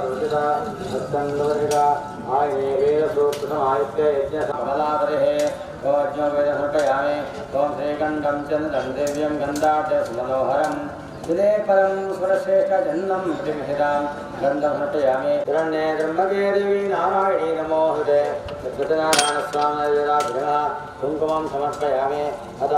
ದುಷಿತ ಸತ್ಸಂಗವರ್ಷಿತ ಆಯೇ ವೇದಸೂಕ್ತಮಾಯುಕ್ತೆ ಯಜ್ಞ ಕಮಲಾಪರಿಃ ಓಜ್ಞ ವೇದ ಸಮರ್ಪಯಾಮಿ. ಓಂ ಶ್ರೀಗಂಧಂ ಚಂದ್ರಂ ದಿವ್ಯಂ ಗಂಧಾಢ್ಯ ಸುಮನೋಹರಂ ವಿಲೇಪರಂ ಸುರಶ್ರೇಷ್ಠ ಜನ್ನಂ ಪ್ರತಿಮಿಹಿತಾಂ ಗಂಧಂ ಸಮರ್ಪಯಾಮಿ. ಹಿರಣ್ಯೇ ತ್ರ್ಯಂಬಕೆ ದೇವಿ ನಾರಾಯಣೀ ನಮೋಸ್ತುತೆ. ಸತ್ಯನಾರಾಯಣಸ್ವಾಮಿ ಕುಂಕುಮಂ ಸಮರ್ಪಯಾಮಿ. ಅಥ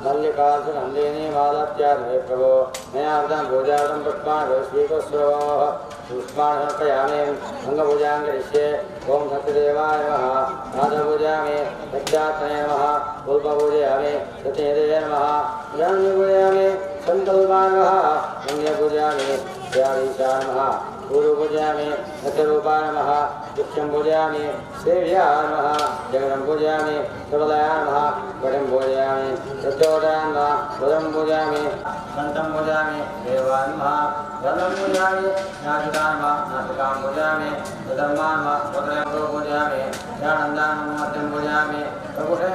ಮಲ್ಲಿಕಾರ್ಜುನಂದಿನಿ ಮಾಲತ್ಯಾಧಿ ಪ್ರಭೋ ಮಯಾರ್ಧಂ ಪೂಜಾರ್ಥಂ ಪುಷ್ಪಾಣಿ ಸ್ವೀಕಸ್ರೋ ಪುಷ್ಪಾಣಿ ಸಮರ್ಪಯಾಮಿ. ಅಂಗಪೂಜಾಂ ಕರಿಷ್ಯೆ. ಓಂ ಸತ್ಯದೇವಾಯ ನಮಃ. ಪಾದಪೂಜಯಾಮಿ. ಸತ್ಯಾತ್ಮನೇ ನಮಃ. ಪುಷ್ಪಪೂಜಯಾಮಿ. ಸತ್ಯನಿಧಯೇ ನಮಃ. ಪೂಜಯಾಮಿ. ಸಂಕಲ್ಪಾಯ ನಮಃ. ಪೂಜಯಾಮಿ. ಧ್ಯಾನೀಶಾಯ ನಮಃ. गुरुपूजयामि. सत्यरूपाय नमः. वृक्षं पूजयामि. सेव्याय नमः. जगदं पूजयामि. सबलयाय नमः. वटं पूजयामि. सत्योदयाय नमः. उदं पूजयामि. सन्तं पूजयामि. देवाय नमः. धर्मं पूजयामि. नासिकाय नमः. नासिकां पूजयामि. धर्माय नमः. उदयं पूजयामि. आनन्दाय नमः. पूजयामि. प्रभुषेण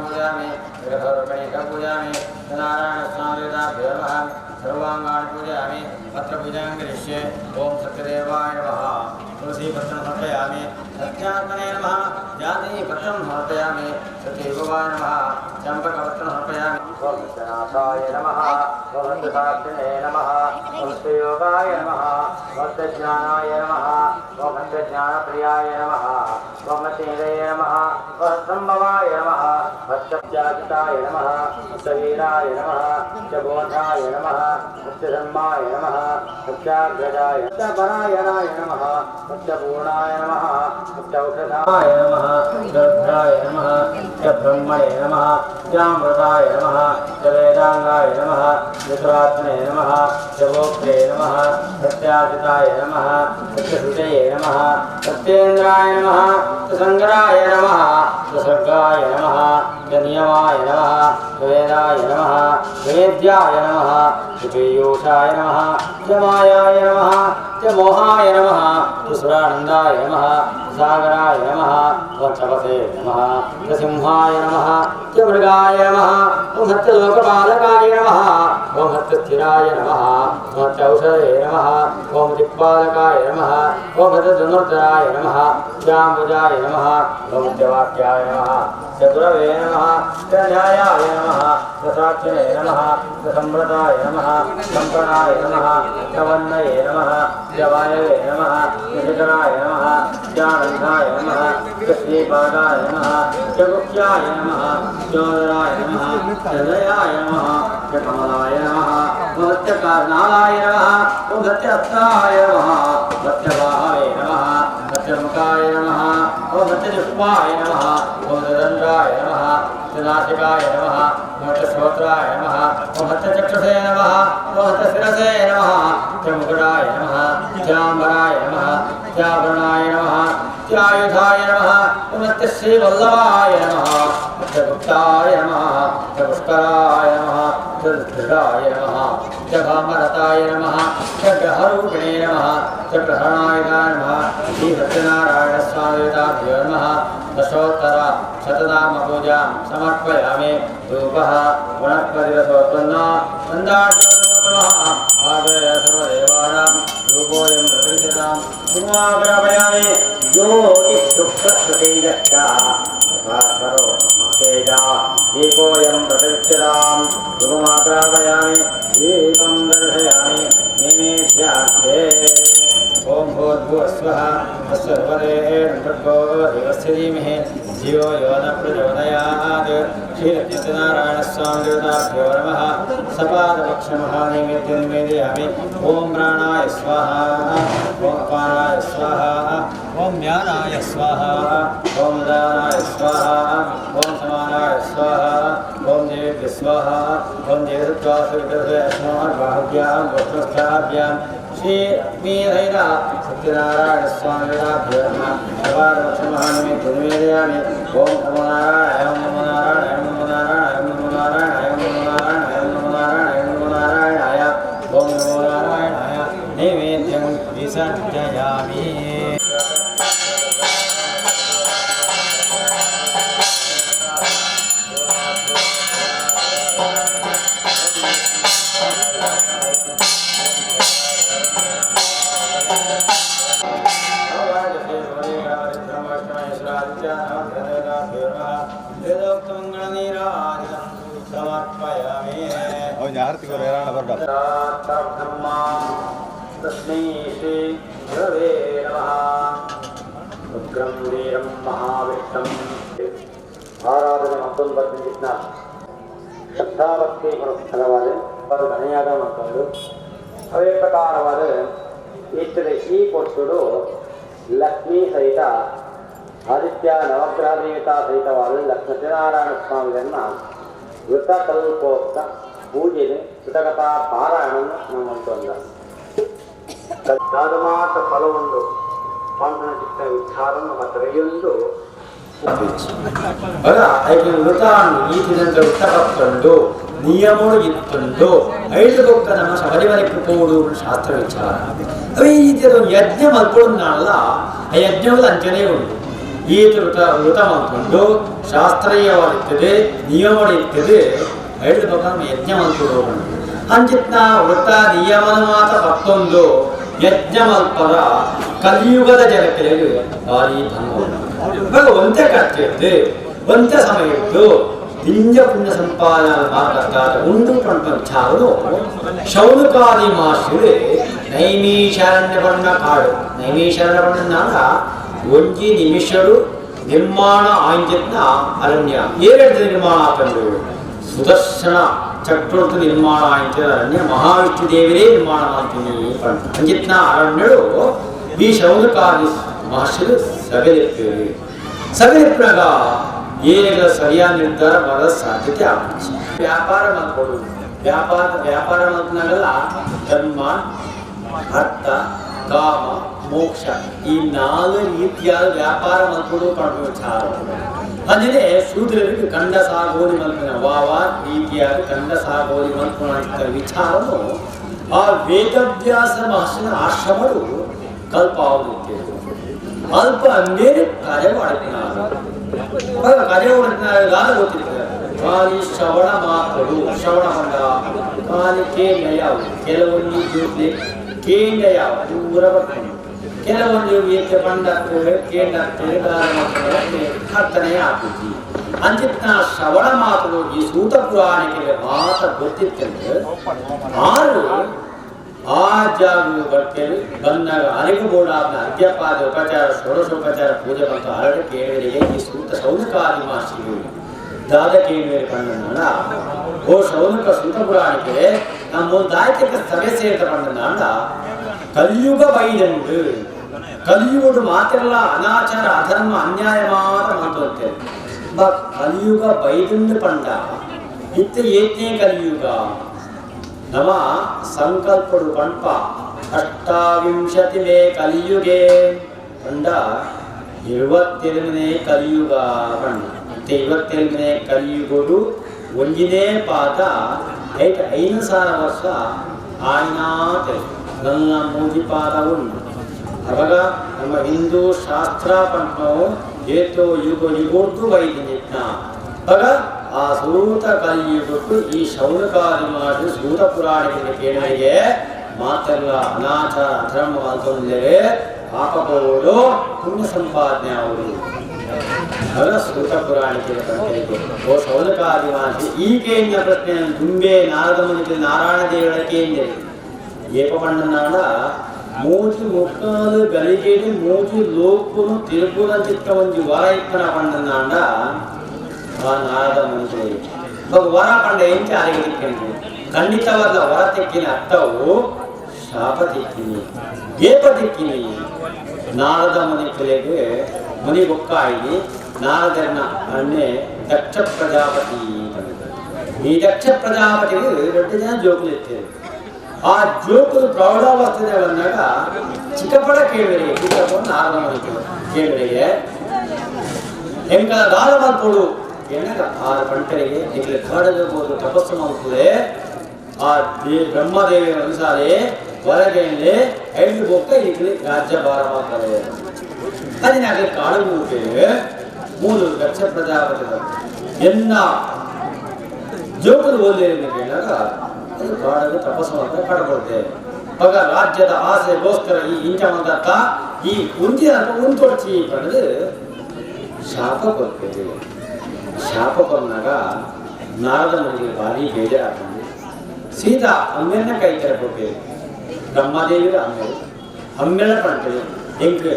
पूजयामि. जगद्रूपिणीकं पूजयामि. नारायणस्वामिदेवताभ्यो नमः. सर्वाङ्गानि पूजयामि. अत्र पूजां करिष्ये. ओं सत्यदेवाय नमः. तुलसीपत्रं समर्पयामि. सत्यात्मने नमः. जातीपत्रं समर्पयामि. सत्ययुगाय नमः. चम्पकपत्रं समर्पयामि. ओं सत्यनाथाय नमः. ओं सत्यसाक्षिणे नमः. ओं सत्ययोगाय नमः. ओं सत्यज्ञानाय नमः. ओं सत्यज्ञानप्रियाय नमः. ओं सत्यनिधये नमः. ओं सत्सम्भवाय नमः. सत्याजिताय नमः. सत्यवीराय नमः. सत्यबोधाय नमः. सत्यधर्माय नमः. सत्याग्रजाय सत्यपरायणाय नमः. सत्यपूर्णाय नमः. सत्यौषधाय नमः. श्रद्धाय नमः. सत्यब्रह्मणे नमः. सत्यामृताय नमः. सवेदाङ्गाय नमः. विश्वात्मने नमः. सभोक्त्रे नमः. सत्याजिताय नमः. सत्यसुतये नमः. सत्येन्द्राय नमः. ससङ्गराय नमः. ससर्गाय नमः. सनियमाय नमः. सवेदाय नमः. सवेद्याय नमः. सपीयूषाय नमः. समायाय नमः. मोहाय नमः. सुरानन्दाय नमः. सागराय नमः. वक्षपते नमः. सिंहाय नमः. मृगाय नमः. ओं सत्यलोकपालकाय नमः. ओं सत्यस्थिराय नमः. ओं सत्यौषधये नमः. ओं दिक्पालकाय नमः. ओं सत्यधनुर्धराय नमः. श्याम्बुजाय नमः. ओं सत्यवाक्याय नमः. चतुरवे नमः. न्यायाय नमः. साक्षिणे नमः. सम्व्रताय नमः. सम्प्रणाय नमः. सवन्नये नमः. वायवे नमः. निशिकराय नमः. चानन्दाय नमः. श्रीपादाय नमः. चगुह्याय नमः. चोदराय नमः. चंद्रयाय नमः. कमलाय नमः. सत्यकारणाय नमः. ओं सत्यहस्ताय नमः. सत्यबाहवे नमः. सत्यमुखाय नमः. ओं सत्यजुह्वाय नमः. ओं दण्डाय नमः. सत्यनासिकाय नमः. ओं सत्यश्रोत्राय नमः. ओं सत्यचक्षुषे नमः. ओं सत्यशिरसे नमः. सत्यमुकुटाय नमः. सत्याम्बराय नमः. सत्याभरणाय नमः. सत्यायुधाय नमः. ओं सत्यश्रीवल्लभाय नमः. सत्यगुप्ताय नमः. सत्यपुष्कराय नमः. सत्यदृढाय नमः. सत्यभामरताय नमः. सत्यग्रहरूपिणे नमः. सत्यप्रहरणाय नमः. श्री सत्यनारायणस्वामिदेवताभ्यो नमः. दशोत्तर शतनाम पूजां समर्पयामि. धूपः वनस्पतिरसोत्पन्न नन्दाढ्योतमः आदय सर्वदेवानां धूपोऽयं प्रदर्शितां कुमाग्रापयामि. ज्योतिषुक्तस्वतेजश्च तथाकरो तेजा दीपोऽयं प्रतिष्ठितां धूपमाग्रापयामि. दीपं दर्शयामि. नैवेद्यार्थे ओं भूर्भुवस्वः तस्य भवते देवस्य धीमहि धियो यो न प्रचोदयात्. श्री सत्यनारायणस्वामिदेवताभ्यो नमः. सपादपक्षमहानैवेद्यं निवेदयामि. ओं प्राणाय स्वाहा. ओं अपानाय स्वाहा. ओं ज्ञानाय स्वाहा. ओं दानाय स्वाहा. ओं समानाय स्वाहा. ओं देव्य स्वाहा. ओं देवत्वासविदधे बाहुभ्यां गोत्रस्थाभ्यां श्री लक्ष्मीरहित सत्यनारायणस्वामिदेवताभ्यो नमः. सपादपक्षमहानैवेद्यं निवेदयामि. ओं नमो नारायणाय नमो नारायणाय नमो नारायणाय नमो नारायणाय नमो नारायणाय नमो नारायणाय नमो नारायणाय ओं नमो नारायणाय नैवेद्यं विसर्जयामि. तस्मै श्री गुरवे नमः। उग्रं वीरं महाविष्णुं ಆರಾಧನೆ ಮತ್ತೊಂದು ಬರ್ತಿದ್ದ ಶ್ರದ್ಧಾಭಕ್ತಿ ಪುರಸ್ಸರವಾದ ಗಣಯಾಗ ಮತ್ತೊಂದು ಅದೇ ಪ್ರಕಾರವಾದ ಇತ್ತದ ಈ ಪೊಟ್ಟುಡು ಲಕ್ಷ್ಮೀ ಸಹಿತ ಆದಿತ್ಯ ನವಗ್ರಹ ದೇವತಾ ಸಹಿತವಾದ ಲಕ್ಷ್ಮೀನಾರಾಯಣ ಸ್ವಾಮಿಯನ್ನು ವೃತಕಲ್ಪೋಕ್ತ ಪೂಜೆ ಕೃತಕಥಾ ಪಾರಾಯಣವನ್ನು ನಮ್ಮ ದಾದಮಾತ ಫಲವೊಂದು ಪಾಂಡನ ಚಿತ್ತ ವಿಚಾರನ್ನು ಮತ್ತೊಂದು ಅಲ್ಲ ವೃತಾನ್ನು ಈ ವೃತ್ತಕತ್ತೊಂದು ನಿಯಮಗಳು ಇತ್ತೊಂದು ಐದು ಗೊಕ್ಕ ನಮ್ಮ ಶಬರಿಮಲೆಗೆ ಪೋಡು ಶಾಸ್ತ್ರ ವಿಚಾರ. ಅವೇ ಈ ರೀತಿಯಾದ ಒಂದು ಯಜ್ಞ ಮಲ್ಕೊಳ್ಳೋದಲ್ಲ, ಆ ಯಜ್ಞವು ಅಂಚನೆ ಉಂಟು. ಈ ವೃತ ವೃತ ಮಾಡ್ಕೊಂಡು ಶಾಸ್ತ್ರೀಯವಾಗಿರ್ತದೆ, ನಿಯಮಗಳು ಇರ್ತದೆ. ಐದು ಪಕ್ಕ ನಮ್ಮ ಯಜ್ಞ ಮಲ್ಕೊಳ್ಳೋದು ಅಂಚಿತ್ನ ವೃತ ನಿಯಮನ ಮಾತ್ರ ಮತ್ತೊಂದು ಯಜ್ಞ ಮಲ್ಪರ ಕಲಿಯುಗದ ಜನಕ್ಕೆ ಭಾರಿ ಭಂಗ. ಇವಾಗ ಒಂದೇ ಕರ್ತವ್ಯ ಒಂದೇ ಸಮಯದ್ದು ದಿಂಜ ಪುಣ್ಯ ಸಂಪಾದನೆ ಮಾತಾಡ್ತಾರೆ ಉಂಡು ಪಂಪ ವಿಚಾರನು ಶೌನಕಾದಿ ಮಹರ್ಷಿಗಳು ನೈಮೀಶಾರಣ್ಯ ಬಣ್ಣ ಕಾಡು ನೈಮೀಶಾರಣ್ಯ ಬಣ್ಣ ಒಂಜಿ ನಿಮಿಷಡು ನಿರ್ಮಾಣ ಆಂಜಿತ್ನ ಅರಣ್ಯ ಏಳು ನಿರ್ಮಾಣ ಆತಂಡು ಸುದರ್ಶನ ಚಕ್ರವರ್ತಿ ನಿರ್ಮಾಣ ಆಯ್ತು ಅರಣ್ಯ ಮಹಾವಿಷ್ಣು ದೇವರೇ ನಿರ್ಮಾಣ ಮಾಡ್ತೀನಿ ಅಂಜಿತ್ನ ಅರಣ್ಯಡು ಈ ಶೌನಕಾದಿ ಮಹರ್ಷಿಗಳು ಸಗಲಿಪ್ಪೇರು ಸಗಲಿಪ್ಪಾಗ ಏನೆಲ್ಲ ಸರಿಯಾದ ನಿರ್ಧಾರ ಮಾಡೋ ಸಾಧ್ಯತೆ ಆಗುತ್ತೆ. ವ್ಯಾಪಾರ ಮಾಡ್ಕೊಡು ವ್ಯಾಪಾರ ವ್ಯಾಪಾರ ಮಾಡ್ತಾಗಲ್ಲ ಧರ್ಮ ಅರ್ಥ ಕಾಮ ಮೋಕ್ಷ ಈ ನಾಲ್ಕು ರೀತಿಯಾದ ವ್ಯಾಪಾರ ಮಾಡ್ಕೊಡು ಪಡೆದ ವಿಚಾರ. ಅಂದರೆ ಶೂದ್ರರಿಗೆ ಕಂಡ ಸಾಗೋಲಿ ಮಲ್ಪನ ವಾವ ರೀತಿಯಾದ ಕಂಡ ಸಾಗೋಲಿ ಮಲ್ಪನ ವಿಚಾರನು ಆ ವೇದವ್ಯಾಸ ಮಹರ್ಷಿನ ಆಶ್ರಮರು ಕಲ್ಪ ಆಗುತ್ತೇವೆ. ಅಲ್ಪ ಅಂದೇನೆ ಕಾರ್ಯ ಮಾಡ್ತಾರೆ ಕಾರ್ಯ ಮಾಡ್ತಾರೆ ಗೊತ್ತಿರ್ತದೆ. ಖಾಲಿ ಶ್ರವಣ ಮಾತುಗಳು ಶ್ರವಣ ಮಂಡ ಖಾಲಿ ಕೇಂದ್ರ ಯಾವು ಕೆಲವೊಂದು ಜೊತೆ ಕೇಂದ್ರ ಯಾವ ದೂರ ಬರ್ತಾನೆ ಕೆಲವೊಂದು ಏಕೆ ಬಂಡ ಕೇಂದ್ರ ಅರ್ಥನೇ ಆಗ್ತೈತಿ. ಅಂಚಿತ್ನ ಶ್ರವಣ ಮಾತುಗಳು ಈ ಸೂತ ಪುರಾಣಿಕೆ ಮಾತ ಗೊತ್ತಿತ್ತಂದ್ರೆ ಆರು ಆ ಜಾಗ ಬರ್ತೇವೆ ಬಂದಾಗ ಅರಿವು ಬೋಡಾದ ಅದ್ಯಪಾದ ಉಪಚಾರ ಷೋಡಶೋಪಚಾರ ಪೂಜೆ ಮತ್ತು ಹರಡು ಕೇಳಿಗೆ ಈ ಸೂತ ಶೌನಕಾದಿ ಮಹರ್ಷಿಗಳು ದಾದ ಕೇಳಿದರೆ ಪಣ್ಣನ ಓ ಶೌನಕ ಸೂತ ಪುರಾಣಿಕೆ ನಮ್ಮ ದಾಯಕ ಸಭೆ ಸೇರಿದ ಪಣ್ಣನ ಕಲಿಯುಗ ಬೈದಂಡು ಕಲಿಯುಗಡು ಮಾತೆಲ್ಲ ಅನಾಚಾರ ಅಧರ್ಮ ಅನ್ಯಾಯ ಮಾತ್ರ ಮಾತಂತೆ ಬ ಕಲಿಯುಗ ಬೈದಂಡು ಪಂಡ ಇತ್ತ ಏತೇ ಕಲಿಯುಗ ನಮ ಸಂಕಲ್ಪಡು ಪಂಪ ಅಷ್ಟಾವಿಂಶತಿ ಮೇ ಕಲಿಯುಗೆ ಪಂಡ 22ನೇ ಕಲಿಯುಗ ಪಂಡ ಮತ್ತೆ 22ನೇ ಕಲಿಯುಗಡು ಒಂಜಿನೇ ಪಾದ ಐಟ್ 5,000 ವರ್ಷ ಆಯ್ನಾತೆ ನನ್ನ ಮೂಜಿ ಪಾದ ಉಂಟು. ಅವಾಗ ನಮ್ಮ ಹಿಂದೂ ಶಾಸ್ತ್ರ ಪಂಪವು ಏತೋ ಯುಗ ಯುಗೋರ್ದು ವೈದ್ಯ ಆಗ ಆ ಸೂತ ಕಲಿಯುಗಕ್ಕೂ ಈ ಶೌನಕಾದಿ ಮಹರ್ಷಿ ಸೂತ ಪುರಾಣಿಕರಿಗೆ ಕೇಳಿಗೆ ಮಾತೆಲ್ಲ ಅನಾಚಾರ ಅಧರ್ಮ ಅಂತಂದರೆ ಪಾಪಗಳು ಪುಣ್ಯ ಸಂಪಾದನೆ ಅವರು ಅವರ ಸೂತ ಪುರಾಣಿಕರ ಕಂಟರಿಗೆ ಓ ಶೌನಕಾದಿ ಮಹರ್ಷಿ ಈ ಕೇಂದ್ರ ಪ್ರಶ್ನೆ ತುಂಬೆ ನಾರದ ಮುನಿಗೆ ನಾರಾಯಣ ದೇವರ ಕೇಂದ್ರ ಏಪಪಣ್ಣನಾಡ ಮೂಜು ಮುಕ್ಕಾಲು ಗಲಿಗೆಡಿ ಮೂಜು ಲೋಕುನು ತಿರುಪುನ ಚಿತ್ತ ಒಂಜಿ ವರ ಇಪ್ಪನ ಪಣ್ಣನಾಡ ಆ ನಾರದ ಮುನಿಗೆ ಇವಾಗ ವರ ಪಂಡ ಎಂಚ ಅರಿಗೆ ತಿಕ್ಕಂಡು ಖಂಡಿತವಾದ ವರ ತೆಕ್ಕಿನ ಅರ್ಥವು ಶಾಪ ತಿಕ್ಕಿನಿ ಏಪ ತಿಕ್ಕಿನಿ ನಾರದ ಮುನಿಕಲೆಗೆ ಮುನಿ ಬೊಕ್ಕಾಯಿ ನಾರದರನ ಅಣ್ಣೆ ದಕ್ಷ ಪ್ರಜಾಪತಿ. ಈ ದಕ್ಷ ಪ್ರಜಾಪತಿಗೆ ಎರಡು ಜನ ಜೋಕುಲು ಇರ್ತೇವೆ. ಆ ಜೋಕುಲು ಪ್ರೌಢಾವಸ್ಥೆ ಬಂದಾಗ ಚಿಕ್ಕಪ್ಪಡ ಕೇಳಿದರೆ ಚಿಕ್ಕಪ್ಪ ನಾರದ ಮುನಿ ಕೇಳಿದರೆ ಎಂಕ ದಾದ ಮಾಡ್ಕೊಡು ಏನಾಗ ಆ ಪಂಟರಿಗೆ ನಿಮಗೆ ಕಾಡಲಿರ್ಬೋದು ತಪಸ್ಸು ಮಾಡ್ತದೆ ಆ ಬ್ರಹ್ಮದೇವಿಯ ಅನುಸಾರೇ ಹೊರಗೆ ಐದು ಬೊಕ್ಕ ಈ ರಾಜ್ಯ ಭಾರ ಮಾಡ್ತಾರೆ. ಅದಿನಾಗ ಕಾಡು ಮೂಕೆ ಮೂರು ದಕ್ಷ ಪ್ರಜಾಪತಿ ಎನ್ನ ಜೋಕರು ಓದಲಿ ಕೇಳಿದಾಗ ಅದು ಕಾಡಲ್ಲಿ ತಪಸ್ಸು ಮಾಡ್ತಾರೆ ಕಾಡ್ಕೊಳ್ತೆ. ಪಗ ರಾಜ್ಯದ ಆಸೆಗೋಸ್ಕರ ಈ ಇಂಚಮದತ್ತ ಈ ಉಂಜಿನ ಉಂತೊಡ್ಚಿ ಪಡೆದು ಶಾಪ ಕೊಡ್ತೇವೆ. ಶಾಪ ಕೊನ್ನಾಗ ನಾರದ ಮುನಿಗೆ ಭಾರಿ ಬೇಜಾರಾಗ್ತದೆ. ಸೀತಾ ಅಮ್ಮೆನ ಕೈ ತೆರಪೋಕೆ ಬ್ರಹ್ಮದೇವಿರ ಅಮ್ಮೆರು ಅಮ್ಮೆಲ ಪಂಟೆ ಎಂಕ್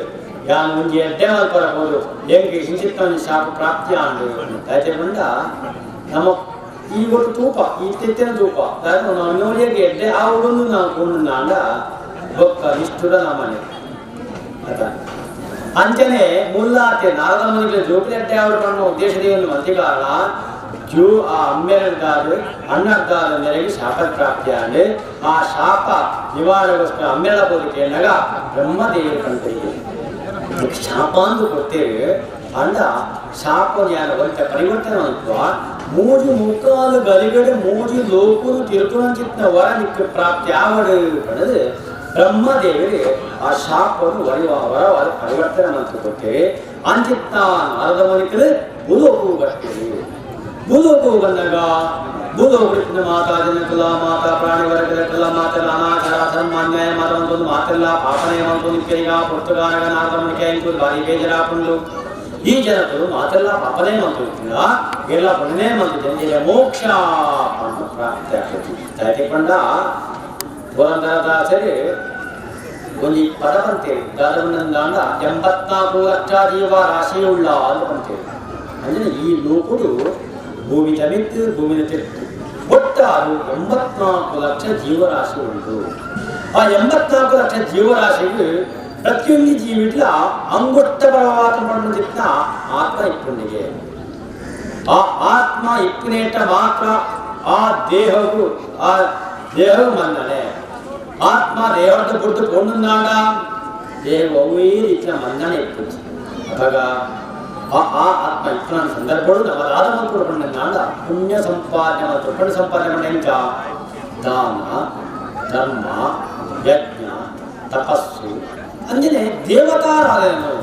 ಯಾನ್ ಒಂಜಿ ಎಡ್ಡೆ ಮಲ್ಪರಬಹುದು ಎಂಕ್ ಇಂಚಿತ್ತ ಒಂಜಿ ಶಾಪ ಪ್ರಾಪ್ತಿ ಆಂಡು ದಾಯೆ ಪಂಡ ನಮ್ಮ ಈ ಒಟ್ಟು ತೂಪ ಈ ತೆತ್ತಿನ ತೂಪ ನೋಡಿಯಾಗ ಎಡ್ಡೆ ಆ ಉಡೊಂದು ನಾವು ಕೊಂಡುಂಡ ಬೊಕ್ಕ ನಿಷ್ಠುರ ನಮ್ಮನೆ ಅದ ಅಂಚನೆ ಮುಲ್ಲಾತೆ ನಾರದ ಮುನಿಗೆ ಜೋಪುಲಿ ಎಡ್ಡೆ ಅವರು ಪಣ್ಣು ಉದ್ದೇಶದ ಒಂದು ಕಾರಣ ಜೂ ಆ ಅಮ್ಮೆರದ್ದಾರು ಅಣ್ಣದ್ದಾರು ಮೇರೆಗೆ ಶಾಪ ಪ್ರಾಪ್ತಿ ಆಂಡು ಆ ಶಾಪ ನಿವಾರಣೆಗೋಸ್ಕರ ಅಮ್ಮೆರಳ ಬೋದು ಕೇಳಿದಾಗ ಬ್ರಹ್ಮದೇವರು ಕಂಡ್ರಿಗೆ ಶಾಪ ಅಂದು ಕೊಡ್ತೇವೆ. ಅಂಡ ಶಾಪ ಜ್ಞಾನ ಒಂತ ಪರಿವರ್ತನೆ ಅನ್ಕುವ ಮೂಜು ಮುಕ್ಕಾಲು ಗಲಿಗಡೆ ಮೂಜು ಲೋಕುನು ತಿರುಕುಣಂಚಿತ್ನ ವರ ನಿಕ್ಕ ಪ್ರಾಪ್ತಿ ಆವಡು ಪಡೆದು ಬ್ರಹ್ಮದೇವರು ಆ ಶಾಪವನ್ನು ವರವಾದ ಪರಿವರ್ತನೆ ಅಂತ ಕೊಡ್ತೇವೆ. ಅಂಚಿತ್ತ ನಾರದ ಮುನಿಕರು ಭೂಲೋಕವು ಬರ್ತೇವೆ. ಭೂಲೋಕವು ಬಂದಾಗ ಭೂಲೋಕದ ಮಾತಾ ಜನಕುಲ ಮಾತಾ ಪ್ರಾಣಿವರ್ಗದ ಮಾತಾ ಅನಾಚಾರ ಧರ್ಮ ಅನ್ಯಾಯ ಮಾತ ಒಂದು ಮಾತೆಲ್ಲ ಪಾಪನೇ ಮಂತೊಂದು ಕೆರಿಗ ಪುರ್ತುಗಾರಗ ನಾರದ ಮುನಿಕೆ ಇಂಕು ಭಾರಿ ಬೇಜಾರಾಪುಂಡು. ಈ ಜನಕರು ಮಾತೆಲ್ಲ ಪಾಪನೇ ಮಂತಿಲ್ಲ ಎಲ್ಲ ಪುಣ್ಯನೇ ಮಂತಿದ್ದೆ ಮೋಕ್ಷ ಅನ್ನು ಪ್ರಾಪ್ತಿ ಆಗ್ತದೆ. ದಾಯಕೊಂಡ ಪುರಂದರದಾಸರು ಒಂದು ಪದ ಬಂತೇವೆ ದಾದವನ್ನಂದಾಂಡ 84 ಲಕ್ಷ ಜೀವ ರಾಶಿಯುಳ್ಳ ಅಂತ ಬಂತೇವೆ. ಅಂದರೆ ಈ ಲೋಕಡು ಭೂಮಿ ತಮಿತ್ತು ಭೂಮಿನ ತಿತ್ತು ಒಟ್ಟಾರು 84 ಲಕ್ಷ ಜೀವರಾಶಿ ಉಂಟು. ಆ 84 ಲಕ್ಷ ಜೀವರಾಶಿಗೆ ಪ್ರತಿಯೊಂದು ಜೀವಿಟ್ಲ ಅಂಗುಟ್ಟ ಬಲವಾದ ಪಂಡಿತ್ನ ಆತ್ಮ ಇಪ್ಪುನಿಗೆ ಆ ಆತ್ಮ ಇಪ್ಪುನೇಟ ಮಾತ್ರ ಆ ದೇಹವು ಆ ದೇಹವು ಮನ್ನಣೆ. ಆತ್ಮ ದೇಹದ ಬುಡ್ದು ಕೊಂಡುಂದಾಂಡ ದೇಹವು ಅವೇ ರೀತಿಯ ಮನ್ನಣೆ ಇಪ್ಪು. ಅವಾಗ ಆ ಆ ಆತ್ಮ ಇಪ್ಪನ ಸಂದರ್ಭಗಳು ನಮ್ಮದಾದ ಮಕ್ಕಳು ಪಂಡಂದಾಂಡ ಪುಣ್ಯ ಸಂಪಾದನೆ ಮತ್ತು ಪುಣ್ಯ ಸಂಪಾದನೆ ಪಂಡ ಎಂಚ ದಾನ ಧರ್ಮ ಯಜ್ಞ ತಪಸ್ಸು ಅಂಜನೆ ದೇವತಾರಾಧನೆ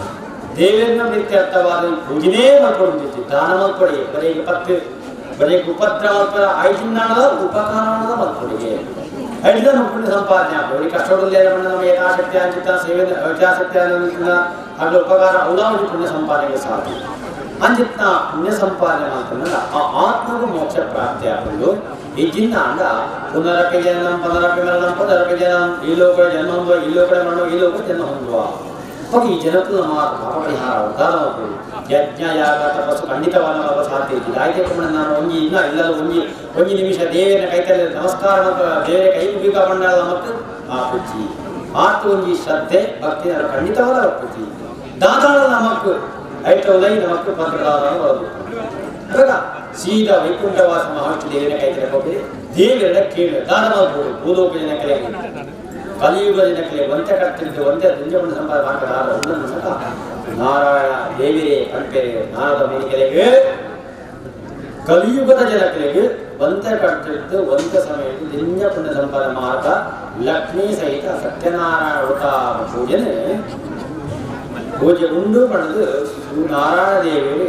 ದೇವರನ್ನ ಪ್ರೀತ್ಯರ್ಥವಾದ ಪೂಜೆನೇ ಮಾಡ್ಕೊಂಡಿದ್ದೆ ದಾನ ಮಾಡ್ಕೊಡಿ ಬರೀ ಪತ್ತು ಬರೀ ಉಪದ್ರ ಮಾಡ್ಕೊಡ ಐದಿನ ಉಪಕಾರ ಮಾಡ್ಕೊಡಿಗೆ ಐದಿನ ಪುಣ್ಯ ಸಂಪಾದನೆ ಆಗ್ಬೋದು. ಕಷ್ಟದಲ್ಲಿ ನಮ್ಮ ಯಥಾಶಕ್ತಿ ಅಂಚಿತ ಸೇವೆ ಯಥಾಶಕ್ತಿ ಆಗಲಿ ಉಪಕಾರ ಅವಲಾವಳಿ ಪುಣ್ಯ ಸಂಪಾದನೆಗೆ ಸಾಧ್ಯ ಅಂಚಿತ್ನ ಪುಣ್ಯ ಸಂಪಾದನೆ ಮಾಡ್ಕೊಂಡಲ್ಲ ಆ ಆತ್ಮಗೂ ಮೋಕ್ಷ ಪ್ರಾಪ್ತಿ ಆಗೋದು. ಈ ಜಿನ್ನ ಅಂದ ಪುನರಪಿ ಜನಂ ಪುನರಪಿ ಮರಣಂ ಪುನರಪಿ ಜನಂ ಈ ಲೋಕ ಜನ್ಮ ಹೊಂದುವ ಈ ಲೋಕಡೆ ಮರಣ ಈ ಲೋಕ ಜನ್ಮ ಹೊಂದುವ. ಹೋಗಿ ಈ ಜನಕ್ಕೂ ನಮ್ಮ ಪಾಪ ಪರಿಹಾರ ಉದ್ಧಾರ ಹೋಗ್ಬೋದು. ಯಜ್ಞ ಯಾಗ ತಪಸ್ಸು ಖಂಡಿತವಾದ ನಮ್ಮ ಸಾಧ್ಯ ಇದ್ದಿಲ್ಲ. ಆಯ್ಕೆ ಪುಣ್ಯ ನಾನು ಒಂಜಿ ಇಲ್ಲ ಇಲ್ಲದ ಒಂಜಿ ಒಂಜಿ ನಿಮಿಷ ದೇವರ ಕೈತಲ್ಲಿ ನಮಸ್ಕಾರ ದೇವರ ಕೈ ಮುಗಿಕ ಬಂಡಾಳ ಮತ್ತು ಆ ಪುಜ್ಜಿ ಆತು ಒಂಜಿ ಶ್ರದ್ಧೆ ಭಕ್ತಿ ಖಂಡಿತವಾದ ಪುಜ್ಜಿ ದಾದಾಳ ನಮಕ್ ಐಟ ಉದಯ ನಮಕ್ ಪಂತ್ರದಾನ ಬರಬೇಕು. ಇವಾಗ ಸೀದಾ ವೈಕುಂಠವಾಸ ಮಹಾವಿಷ್ಣು ದೇವರ ಕೈತಲೆ ಹೋಗಿ ದೇವರ ಕೇಳಿ ದಾನ ಮಾಡ್ಬೋದು. ಭೂಲೋಕ ಜನಕ್ಕೆ ಕಲಿಯುಗ ಜನಕ್ಕೆ ಒಂತೆ ಕರ್ತಿದ್ದು ಒಂದೇ ದುಂಜವನ್ನು ಸಂಪಾದನೆ ಮಾಡ್ತಾರೆ ಒಂದನ್ನು ಸಹ ನಾರಾಯಣ ದೇವಿರೇ ಕಂಪೇರೆ ನಾರದ ಮುನಿಕೆರೆಗೆ ಕಲಿಯುಗದ ಜನಕ್ಕೆ ಒಂತೆ ಕರ್ತಿದ್ದು ಒಂದೇ ಸಮಯದಲ್ಲಿ ಲಿಂಗ ಪುಣ್ಯ ಸಂಪಾದನೆ ಮಾರ್ಗ ಲಕ್ಷ್ಮೀ ಸಹಿತ ಸತ್ಯನಾರಾಯಣ ಅವತಾರ ಪೂಜನೆ ಪೂಜೆ ಉಂಡು ಪಡೆದು ನಾರಾಯಣ ದೇವಿಯರು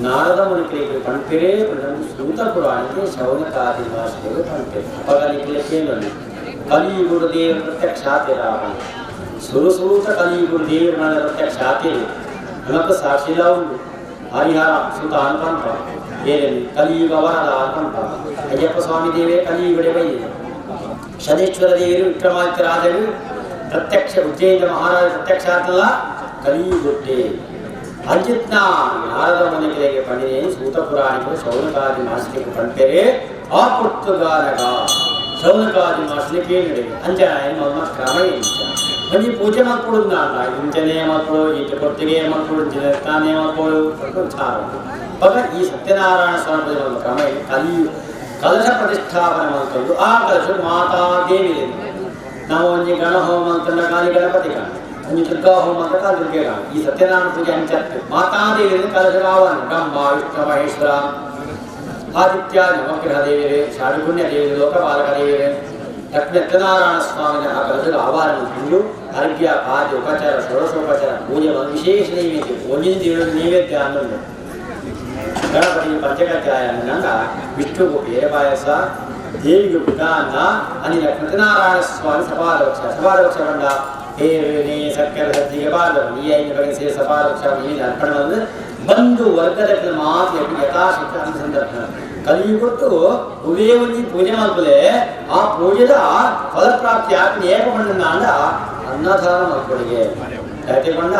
ನಾರದ ಮುನಿಕರಿಗೆ ಪಂಪಿರೇ ಸೂತ ಪುರಾಣಕ್ಕೆ ಶೌನಕಾದಿ ಭಾಷೆಗೆ ಪಂಪಿರೆ ಅಪಗಲಿಕ್ಕೆ ಕೇಳೋಣ. ಕಲಿಯುಗುರು ದೇವ ಪ್ರತ್ಯಕ್ಷಾತಿರ ಸುರುಸೂತ ಕಲಿಯುಗುರು ದೇವರ ಪ್ರತ್ಯಕ್ಷಾತಿರು ನಮಕ್ ಸಾಕ್ಷಿಲ ಉಂಟು. ಹರಿಹರ ಸುತ ಅನ್ಪಂಪ ಏನೇನು ಕಲಿಯುಗ ವರದ ಅನ್ಪಂಪ ಅಯ್ಯಪ್ಪ ಸ್ವಾಮಿ ದೇವೇ ಕಲಿಯುಗಡೆ ಬೈದೆ ಶನೀಶ್ವರ ದೇವರು ವಿಕ್ರಮಾದಿತ್ಯ ರಾಜರು ಪ್ರತ್ಯಕ್ಷ ಉಜ್ಜಯಿನ ಮಹಾರಾಜ ಪ್ರತ್ಯಕ್ಷ ಆತಲ್ಲ ಕಲಿಯುಗುಡ್ಡೆ ಅಂಜಿತ್ನ ನಾರದ ಮುನಿಗಳಿಗೆ ಪಂಡಿನೇ ಸೂತ ಪುರಾಣಿಕರು ಶೌನಕಾದಿ ಮಹರ್ಷಿಗೆ ಪಂಪೆರೆ ಆ ಪುರ್ತುಗಾರಗ ಶೌನಕಾದಿ ಮಹರ್ಷಿ ಕೇಳಿದೆ ಅಂಜನ ಮೊದಲ ಕ್ರಮ ಇಂಚ ಒಂಜಿ ಪೂಜೆ ಮಾಡ್ಕೊಡುದು ನಾಡ ಇಂಚನೇ ಮಕ್ಕಳು ಈಚೆ ಕೊಟ್ಟಿಗೆ ಮಕ್ಕಳು ತಾನೇ ಮಕ್ಕಳು ವಿಚಾರ. ಪಗ ಈ ಸತ್ಯನಾರಾಯಣ ಸ್ವಾಮಿ ಪೂಜೆ ಮಾಡುವ ಕ್ರಮ ಕಲಿಯು ಕಲಶ ಪ್ರತಿಷ್ಠಾಪನೆ ಮಾಡ್ಕೊಂಡು ಆ ಕಲಶ ಮಾತಾದೇವಿ ನಾವು ಒಂಜಿ ಗಣಹೋಮ ಅಂತಂದ ಕಾಲಿ ಗಣಪತಿ ಗಣ ಒಂಜಿ ದುರ್ಗಾ ಹೋಮ ಅಂತ ಕಾಲಿ ದುರ್ಗೆ ಗಣ ಈ ಸತ್ಯನಾರಾಯಣ ಪೂಜೆ ಅಂಚತ್ತು ಮಾತಾದೇವಿ ಕಲಶ ಆಹ್ವಾನ ಬ್ರಹ್ಮ ವಿಷ್ಣು ಮಹೇಶ್ವರ ಆದಿತ್ಯ ನವಗ್ರಹ ದೇವಿಯರೇ ಷಾಡುಗುಣ್ಯ ದೇವಿಯರು ಲೋಕಪಾಲಕ ದೇವಿಯರೇ ಲಕ್ಷ್ಮೀ ಸತ್ಯನಾರಾಯಣ ಸ್ವಾಮಿನ ಆ ಕಲಶದ ಆಹ್ವಾನ ಮಾಡಿಕೊಂಡು ಅರ್ಘ್ಯ ಪಾದ್ಯ ಉಪಚಾರ ಷೋಡಶೋಪಚಾರ ಪೂಜೆ ಒಂದು ವಿಶೇಷ ನೈವೇದ್ಯ ಒಂದಿನ ದೇವರ ನೈವೇದ್ಯ ಅನ್ನೋದು ಗಣಪತಿ ಪಂಚಕಜ್ಜಾಯ ಅನ್ನಂಗ ವಿಷ್ಣುಗು ಬೇರೆ ಪಾಯಸ ದೇವಿಗೆ ಪುಟಾನ ಅನಿಲ ಸತ್ಯನಾರಾಯಣ ಸ್ವಾಮಿ ಸಪಾದವಕ್ಷ ಸಪಾದವಕ್ಷ ಬಂಡ ದೇವನೇ ಸಕ್ಕರೆ ಸಜ್ಜಿಗೆ ಬಾರದು ಈ ಐದು ಬಗೆ ಸೇರಿ ಸಪಾದವಕ್ಷ ಈ ಅರ್ಪಣೆ ಬಂದು ಬಂಧು ವರ್ಗದ ಮಾತು ಯಥಾಶಕ್ತಿ ಅಂತ ಸಂದರ್ಭ ಕಲಿಯುಗೊಟ್ಟು ಉವೇ ಒಂದು ಪೂಜೆ ಮಾಡ್ತದೆ ಆ ಪೂಜೆದ ಫಲಪ್ರಾಪ್ತಿ ಆತ್ಮ ಏಕ ಬಂಡ ಅನ್ನದಾನ ಮಕ್ಕಳಿಗೆ ಯಾಕೆಕೊಂಡ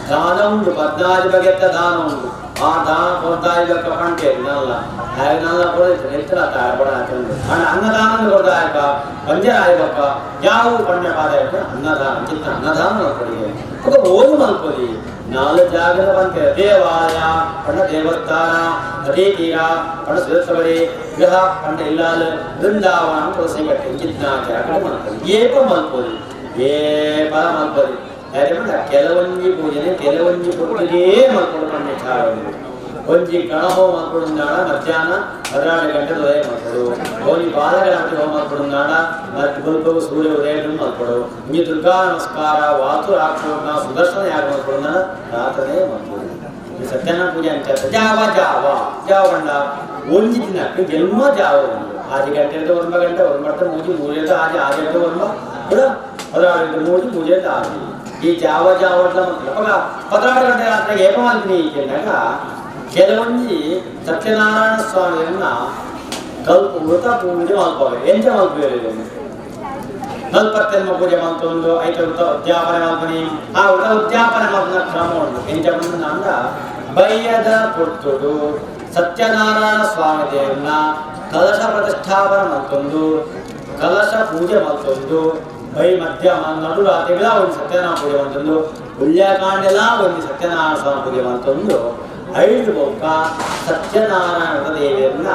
ದಾನ ಉಂಟು 14 ಬಗೆತ್ತ ದಾನ ಉಂಟು ಆ ದಾನ ಕೊಡ್ತಾ ಇದ್ದಕ್ಕ ಪಂಟೆ ನಲ್ಲ ಹಾಗೆ ನಲ್ಲ ಕೊಡ ಎತ್ತರ ತಾರಪಡ ಹಾಕೊಂಡು ಅನ್ನದಾನ ಕೊಡ್ತಾ ಆಯ್ಕ ಪಂಜರ ಆಯ್ಬಕ್ಕ ಯಾವ ಪಣ್ಯ ಪಾದ ಅನ್ನದಾನ ಚಿತ್ತ ಅನ್ನದಾನ ಮಕ್ಕಳಿಗೆ ఒక ಓದು ಮಲ್ಪೊಲಿ ನಾಲ್ಕು ಜಾಗದ ಬಂತೆ ದೇವಾಲಯ ಪಂಡ ದೇವಸ್ಥಾನ ನದಿ ತೀರ ಪಂಡ ಸುರಕ್ಷಬಳಿ ಗೃಹ ಪಂಡ ಇಲ್ಲಾಲು ಬೃಂದಾವನ ತುಳಸಿ ಕಟ್ಟೆ ಚಿತ್ತ ಜಾಗದ ಮಲ್ಪೊಲಿ ಏಪ ಮಲ್ಪೊಲಿ ಏಪ ಮಲ್ಪೊಲಿ ಯಾಕಂದ್ರೆ ಕೆಲವೊಂಜಿ ಪೂಜೆನೆ ಕೆಲವೊಂಜಿ ಪೊಟ್ಟಿಗೆ ಮಲ್ಪೊಡು ಪಂಡ ವಿಚಾರ ಒಂಜಿ ಗಣಹೋ ಮಲ್ಪೊಡುಂದಾಡ ಮಧ್ಯಾಹ್ನ 12 ಗಂಟೆ ಉದಯ ಮಲ್ಪೊಡು ಒಂಜಿ ಬಾಲಗಣಪತಿ ಹೋಮ ಮಲ್ಪೊಡುಂದಾಡ ಗುಲ್ಪಗು ಸೂರ್ಯ ಉದಯ ಮಲ್ಪೊಡು ಒಂಜಿ ದುರ್ಗಾ ನಮಸ್ಕಾರ ವಾತು ರಾಕ್ಷೋಣ ಸುದರ್ಶನ ಯಾಗ ಮಲ್ಪೊಡುಂದಾಡ ರಾತ್ರಿನೇ ಮಲ್ಪೊಡು ಈ ಸತ್ಯನಾರಾಯಣ ಪೂಜೆ ಅಂತ ಜಾವ ಜಾವ ಜಾವ ಬಂಡ ಒಂಜಿ ದಿನ ಜನ್ಮ ಜಾವ ಒಂದು ಆಜಿ ಗಂಟೆ ಒಂಬ ಗಂಟೆ ಒಂಬತ್ತು ಮೂಜಿ ಮೂರು ಆಜಿ ಆಜಿ ಗಂಟೆ ಒಂಬ ಕೂಡ 16 ಗಂಟೆ ಮೂಜಿ ಮೂಜಿ ಆಜಿ ಈ ಜಾವ ಜಾವಟ್ಲ ಮಕ್ಕಳು ಅವಾಗ 16 ಗಂಟೆ ರಾತ್ರಿಗೆ ಏಕಮಾಲ್ತೀನಿ ಎಂದಾಗ ಕೆಲವೊಂಜಿ ಸತ್ಯನಾರಾಯಣ ಸ್ವಾಮಿಯನ್ನ ಕಲ್ಪ ವೃತ ಪೂಜೆ ಮಲ್ಪವೆ ಎಂಚ ಮಲ್ಪವೆ ನಲ್ಪತ್ತೆನ್ಮ ಪೂಜೆ ಮಲ್ತೊಂದು ಐತ ವೃತ ಉದ್ಯಾಪನೆ ಮಲ್ಪನಿ ಆ ವೃತ ಉದ್ಯಾಪನೆ ಮಲ್ಪನ ಕ್ರಮ ಉಂಟು ಎಂಚ ಅಂದ ಬಯ್ಯದ ಪುರ್ತುಡು ಸತ್ಯನಾರಾಯಣ ಸ್ವಾಮಿ ದೇವನ ಕಲಶ ಪ್ರತಿಷ್ಠಾಪನೆ ಮಲ್ತೊಂದು ಕಲಶ ಪೂಜೆ ಮಲ್ತೊಂದು ಬೈ ಮಧ್ಯಾಹ್ನ ನಡು ರಾತ್ರಿಗಳ ಒಂದು ಸತ್ಯನಾರಾಯಣ ಪೂಜೆ ಮಲ್ತೊಂದು ಉಳ್ಯಾಕಾಂಡೆಲ ಒಂದು ಸತ್ಯನಾರಾಯಣ ಸ್ವಾಮಿ ಪೂಜೆ ಮಲ್ತೊಂದು ಐದು ಬೊಕ್ಕ ಸತ್ಯನಾರಾಯಣ ದೇವಿಯನ್ನ